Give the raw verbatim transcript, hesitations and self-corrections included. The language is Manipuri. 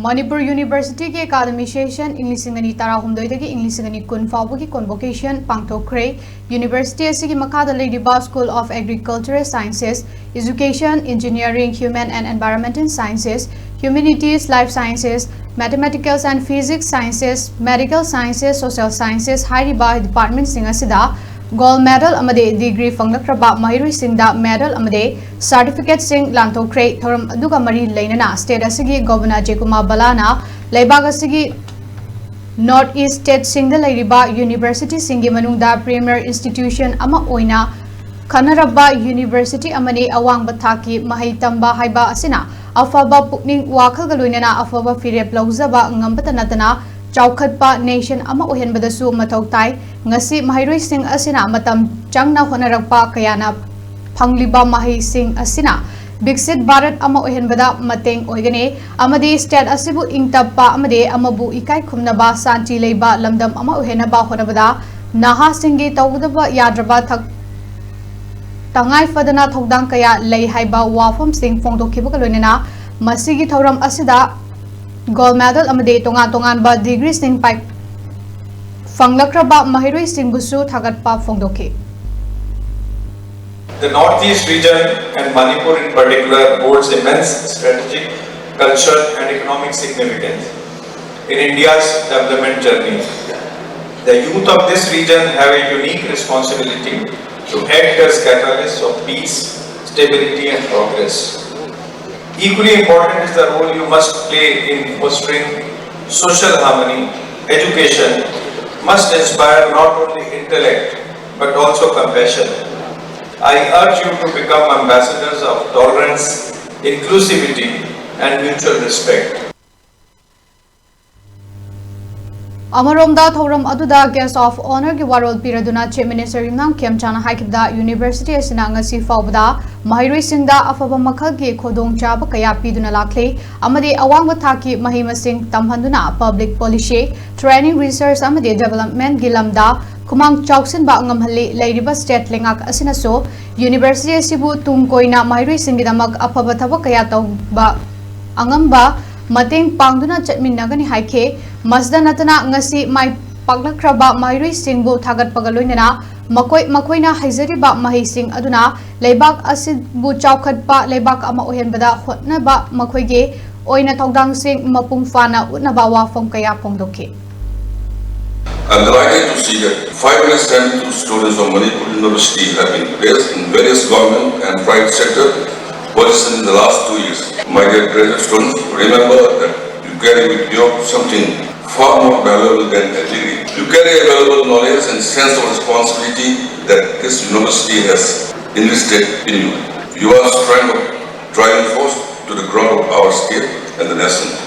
ꯃꯅꯤꯄꯨꯔ ꯌꯨꯅꯤꯚꯔꯁꯤꯇꯤꯒꯤ ꯑꯦꯀꯥꯗꯃꯤꯛ ꯁꯦꯁꯟ ꯏꯪ ꯂꯤꯁꯤꯡ ꯑꯅꯤ ꯇꯔꯥꯍꯨꯝꯗꯣꯏꯗꯒꯤ ꯏꯪ ꯂꯤꯁꯤꯡ ꯑꯅꯤ ꯀꯨꯟ ꯐꯥꯎꯕꯒꯤ ꯀꯣꯟꯚꯣꯀꯦꯁꯟ ꯄꯥꯡꯊꯣꯛꯈ꯭ꯔꯦ꯫ ꯌꯨꯅꯤꯚꯔꯁꯤꯇꯤ ꯑꯁꯤꯒꯤ ꯃꯈꯥꯗ ꯂꯩꯔꯤꯕ School of Agricultural Sciences, Education, Engineering, Human and Environmental Sciences, Humanities, Life Sciences, Mathematical and Physics Sciences, Medical Sciences, Social Sciences ꯍꯥꯏꯔꯤꯕ ꯗꯤꯄꯥꯔꯠꯃꯦꯟꯁꯤꯡ ꯑꯁꯤꯗ ꯒꯣꯜꯗ ꯃꯦꯗꯜ ꯑꯃꯗꯤ ꯗꯤꯒ꯭ꯔꯤ ꯐꯪꯂꯛꯈ꯭ꯔꯕ ꯃꯍꯩꯔꯣꯏꯁꯤꯡꯗ ꯃꯦꯗꯜ ꯑꯃꯗꯤ ꯁꯥꯔꯇꯤꯐꯤꯀꯦꯠꯁꯤꯡ ꯂꯥꯟꯊꯣꯛꯈ꯭ꯔꯦ꯫ ꯊꯧꯔꯝ ꯑꯗꯨꯒ ꯃꯔꯤ ꯂꯩꯅꯅ ꯁ꯭ꯇꯦꯠ ꯑꯁꯤꯒꯤ ꯒꯣꯚꯔꯅꯔ ꯖꯦꯀꯨꯃꯥꯔ ꯕꯂꯥꯅ ꯂꯩꯕꯥꯛ ꯑꯁꯤꯒꯤ ꯅꯣꯔꯠ ꯏꯁ ꯁ꯭ꯇꯦꯠꯁꯤꯡꯗ ꯂꯩꯔꯤꯕ ꯌꯨꯅꯤꯚꯔꯁꯤꯇꯤꯁꯤꯡꯒꯤ ꯃꯅꯨꯡꯗ ꯄ꯭ꯔꯤꯃꯤꯌꯔ ꯏꯟꯁꯇꯤꯇ꯭ꯌꯨꯁꯟ ꯑꯃ ꯑꯣꯏꯅ ꯈꯟꯅꯔꯕ ꯌꯨꯅꯤꯚꯔꯁꯤꯇꯤ ꯑꯃꯅꯤ꯫ ꯑꯋꯥꯡꯕ ꯊꯥꯛꯀꯤ ꯃꯍꯩ ꯇꯝꯕ ꯍꯥꯏꯕ ꯑꯁꯤꯅ ꯑꯐꯕ ꯄꯨꯛꯅꯤꯡ ꯋꯥꯈꯜꯒ ꯂꯣꯏꯅꯅ ꯑꯐꯕ ꯐꯤꯔꯦꯞ ꯂꯧꯖꯕ ꯉꯝꯕꯇ ꯅꯠꯇꯅ ꯆꯥꯎꯈꯠꯄ ꯅꯦꯁꯟ ꯑꯃ ꯑꯣꯏꯍꯟꯕꯗꯁꯨ ꯃꯊꯧ ꯇꯥꯏ꯫ ꯉꯁꯤ ꯃꯍꯩꯔꯣꯏꯁꯤꯡ ꯑꯁꯤꯅ ꯃꯇꯝ ꯆꯪꯅ ꯍꯣꯠꯅꯔꯛꯄ ꯀꯌꯥꯅ ꯐꯪꯂꯤꯕ ꯃꯍꯩꯁꯤꯡ ꯑꯁꯤꯅ ꯕꯤꯛꯁꯤꯠ ꯚꯥꯔꯠ ꯑꯃ ꯑꯣꯏꯍꯟꯕꯗ ꯃꯇꯦꯡ ꯑꯣꯏꯒꯅꯤ ꯑꯃꯗꯤ ꯁ꯭ꯇꯦꯠ ꯑꯁꯤꯕꯨ ꯏꯪ ꯇꯞꯄ ꯑꯃꯗꯤ ꯑꯃꯕꯨ ꯏꯀꯥꯏ ꯈꯨꯝꯅꯕ, ꯁꯥꯟꯇꯤ ꯂꯩꯕ ꯂꯝꯗꯝ ꯑꯃ ꯑꯣꯏꯍꯟꯅꯕ ꯍꯣꯠꯅꯕꯗ ꯅꯍꯥꯁꯤꯡꯒꯤ ꯇꯧꯒꯗꯕ ꯌꯥꯗ꯭ꯔꯕ ꯊꯛ-, ꯇꯉꯥꯏ ꯐꯗꯅ ꯊꯧꯗꯥꯡ ꯀꯌꯥ ꯂꯩ ꯍꯥꯏꯕ ꯋꯥꯐꯝꯁꯤꯡ ꯐꯣꯡꯗꯣꯛꯈꯤꯕꯒ ꯂꯣꯏꯅꯅ ꯃꯁꯤꯒꯤ ꯊꯧꯔꯝ ꯑꯁꯤꯗ ꯒꯣꯜꯗ ꯃꯦꯗꯜ ꯑꯃꯗꯤ ꯇꯣꯉꯥꯟ ꯇꯣꯉꯥꯟꯕ ꯗꯤꯒ꯭ꯔꯤꯁꯤꯡ ꯄꯥꯏ-, ꯐꯪꯂꯛꯈ꯭ꯔꯕ ꯃꯍꯩꯔꯣꯏꯁꯤꯡꯕꯨꯁꯨ ꯊꯥꯒꯠꯄ ꯐꯣꯡꯗꯣꯛꯈꯤ꯫ The Northeast region and Manipur in particular holds immense strategic, cultural and economic significance in India's development journey. The youth of this region have a unique responsibility to act as catalysts of peace, stability and progress. Equally important is the role you must play in fostering social harmony. Education must inspire not only intellect but also compassion. I urge you to become ambassadors of tolerance, inclusivity, and mutual respect. ꯑꯃꯔꯣꯝꯗ ꯊꯧꯔꯝ ꯑꯗꯨꯗ Guest of Honourꯒꯤ ꯋꯥꯔꯣꯜ ꯄꯤꯔꯗꯨꯅ Chief Minister ꯌꯨꯝꯅꯥꯝ ꯈꯦꯝꯆꯥꯟꯅ ꯍꯥꯏꯈꯤꯕꯗ, ꯌꯨꯅꯤꯚꯔꯁꯤꯇꯤ ꯑꯁꯤꯅ ꯉꯁꯤ ꯐꯥꯎꯕꯗ ꯃꯍꯩꯔꯣꯏꯁꯤꯡꯗ ꯑꯐꯕ ꯃꯈꯜꯒꯤ ꯈꯨꯗꯣꯡꯆꯥꯕ ꯀꯌꯥ ꯄꯤꯗꯨꯅ ꯂꯥꯛꯂꯤ ꯑꯃꯗꯤ ꯑꯋꯥꯡꯕ ꯊꯥꯛꯀꯤ ꯃꯍꯩ ꯃꯁꯤꯡ ꯇꯝꯍꯟꯗꯨꯅ public policy, training, research ꯑꯃꯗꯤ developmentꯒꯤ ꯂꯝꯗ ꯈꯨꯃꯥꯡ ꯆꯥꯎꯁꯤꯟꯕ ꯉꯝꯍꯜꯂꯤ꯫ ꯂꯩꯔꯤꯕ state ꯂꯩꯉꯥꯛ ꯑꯁꯤꯅꯁꯨ ꯌꯨꯅꯤꯚꯔꯁꯤꯇꯤ ꯑꯁꯤꯕꯨ ꯇꯨꯡ ꯀꯣꯏꯅ ꯃꯍꯩꯔꯣꯏꯁꯤꯡꯒꯤꯗꯃꯛ ꯑꯐꯕ ꯊꯕꯛ ꯀꯌꯥ ꯇꯧꯕ ꯑꯉꯝꯕ ꯃꯇꯦꯡ ꯄꯥꯡꯗꯨꯅ ꯆꯠꯃꯤꯟꯅꯒꯅꯤ ꯍꯥꯏꯈꯤ꯫ ꯃꯁꯤꯗ ꯅꯠꯇꯅ ꯉꯁꯤ ꯃꯥꯏ ꯄꯥꯛꯂꯛꯈ꯭ꯔꯕ ꯃꯍꯩꯔꯣꯏꯁꯤꯡꯕꯨ ꯊꯥꯒꯠꯄꯒ ꯂꯣꯏꯅꯅ ꯃꯈꯣꯏ ꯃꯈꯣꯏꯅ ꯍꯩꯖꯔꯤꯕ ꯃꯍꯩꯁꯤꯡ ꯑꯗꯨꯅ ꯂꯩꯕꯥꯛ ꯑꯁꯤꯕꯨ ꯆꯥꯎꯈꯠꯄ ꯂꯩꯕꯥꯛ ꯑꯃ ꯑꯣꯏꯍꯟꯕꯗ ꯍꯣꯠꯅꯕ ꯃꯈꯣꯏꯒꯤ ꯑꯣꯏꯅ ꯊꯧꯗꯥꯡꯁꯤꯡ ꯃꯄꯨꯡ ꯐꯥꯅ ꯎꯠꯅꯕ ꯋꯥꯐꯝ ꯀꯌꯥ ꯐꯣꯡꯗꯣꯛꯈꯤ꯫ I'm delighted to see that five hundred seventy-two students of Manipur University have been placed in various government and private sector positions in the last two years. My dear graduate students, remember that you carry with you something far more valuable than a degree. You carry a valuable knowledge and sense of responsibility that this university has invested in you. You are a strength of driving force to the growth of our state and the nation.